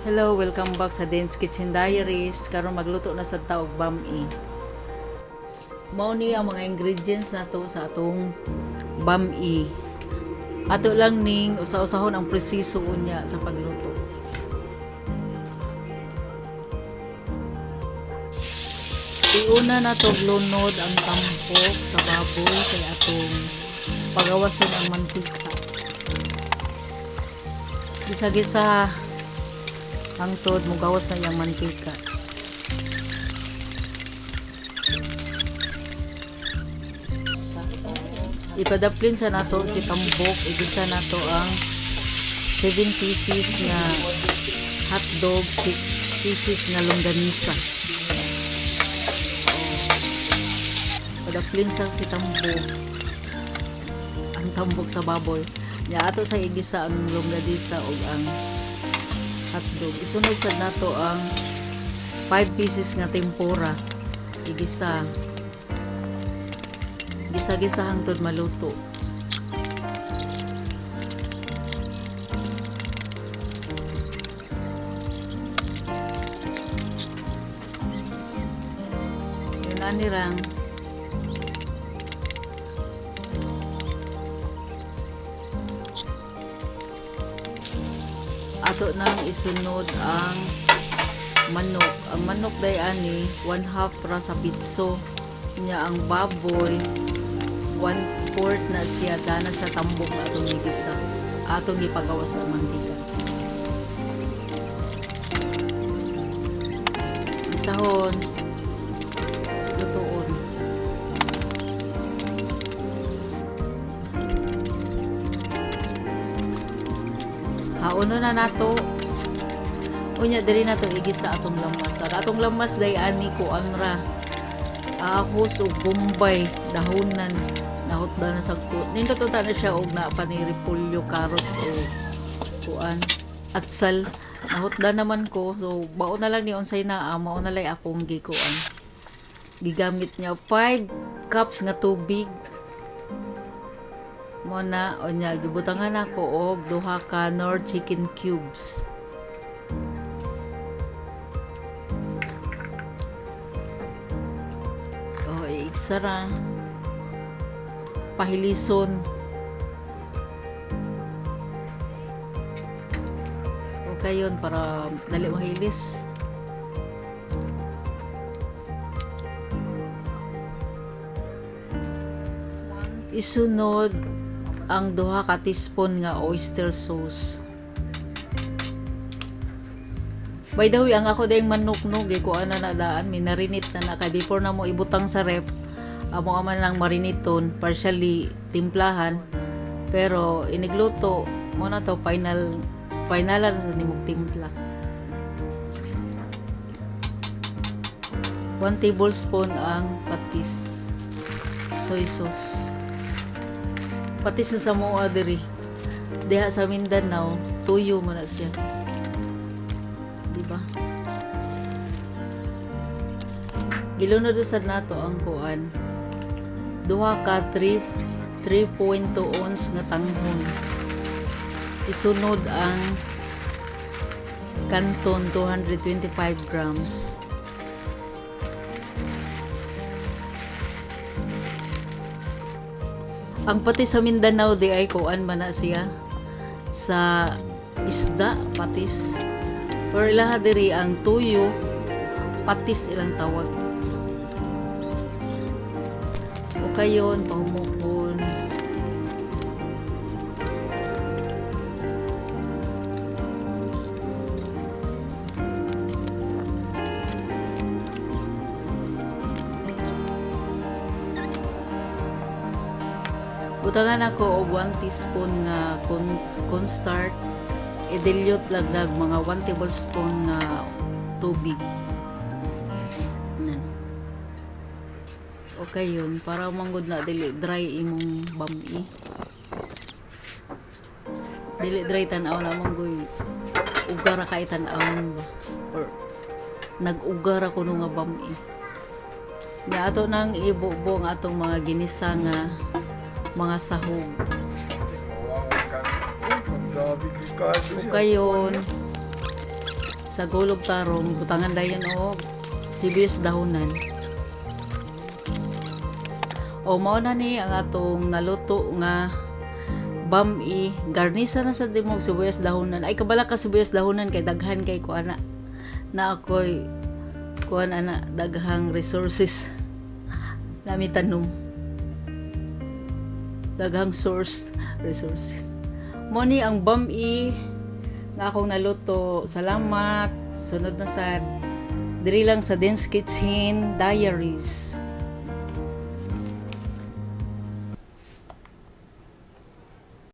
Hello, welcome back sa Den's Kitchen Diaries. Karon magluto na sa taog bami. Mao ni ang mga ingredients nato sa atong bami. Ato lang ning usa-usahon ang presiso unya sa pagluto. Iuna na to lunod ang tampok sa baboy kay atong pagawason ang mantika. Gisa-gisa hangtod mugawas na iyang mantika. Ipadaplin sa nato si tambok, igisa nato ang 7 pieces nga hotdog, 6 pieces nga longganisa. Padaplin sa si tambok. Ang tambok sa baboy. Nya ato sa igisa ang longganisa ug ang hotdog. Isunod sad nato ang 5 pieces nga tempura. Igisa. Gisa-gisa hangtod maluto. Yun ani rang. Ato nang isunod ang manok. Ang manok day ani, 1/2 ra sa pitso. Nya ang baboy, 1/4 na siya dana sa tambok na atong gigisa. Atong gipagawas sa mantika. Isahon. Lutuon. Hauno na nato. Unya diri nato igisa atong lamas. Ang atong lamas day ani kuan ra. Ahos ug bombay dahonan nahutda na sa ko. Nindot unta na siya og naa pa ni repolyo, carrots o kuan atsal. Nahutda naman ko. So bao na lang ni unsay naa, mao na lay akong gikuan. Gigamit niya 5 cups nga tubig. Mo na unya gibutangan nako og duha ka Knorr chicken cubes. Oh, iigsa ra. Pahilison. Okay yun para dali mahilis. Isunod ang duha ka teaspoon nga oyster sauce. By the way, ang ako dayong manok no, gikuan na daan, minarinate na na kay before na mo ibutang sa ref, amo man lang mariniton, partially timplahan, pero inigluto mo na to final finalan sa nimog timpla. 1 tablespoon ang patis. Soy sauce. Patis na sa moa diri. Diha sa Mindanao, tuyo man na siya. Di ba? Gilunod sad nato ang kuan. Duha ka 3 3.2 ounce nga tanghon. Isunod ang kanton 225 grams. Ang pati sa Mindanao di ay kuan man na siya sa isda patis. Pero ilaha diri ang tuyo patis ilang tawag. O kayon pahumukon. Butangan ako og 1 teaspoon nga cornstarch. I-dilute laglag mga 1 tablespoon nga tubig. Nan. Okay yun. Para manggod na dili dry imong bami. Dili dry tan-aw na manggoy. Ugara kay tan-awon ba? Or nag-ugara kuno nga bami. Nya ato nang ibubo ang atong mga ginisa nga mga sahog. Grabe, Ricardo. O kayon, Sagol ug tarong, butangan dayon og sibuyas dahunan. O mao na ni ang atong naluto nga bami. Garnisa na sa dimog sibuyas dahunan. Ay, kabala ka sibuyas dahunan kay daghan kay ko ana na ako'y kuan ana, daghang resources nami tanom, daghang source resources. Mo ni ang bami nga akong naluto. Salamat. Sunod na sad, diri lang sa Den's Kitchen Diaries.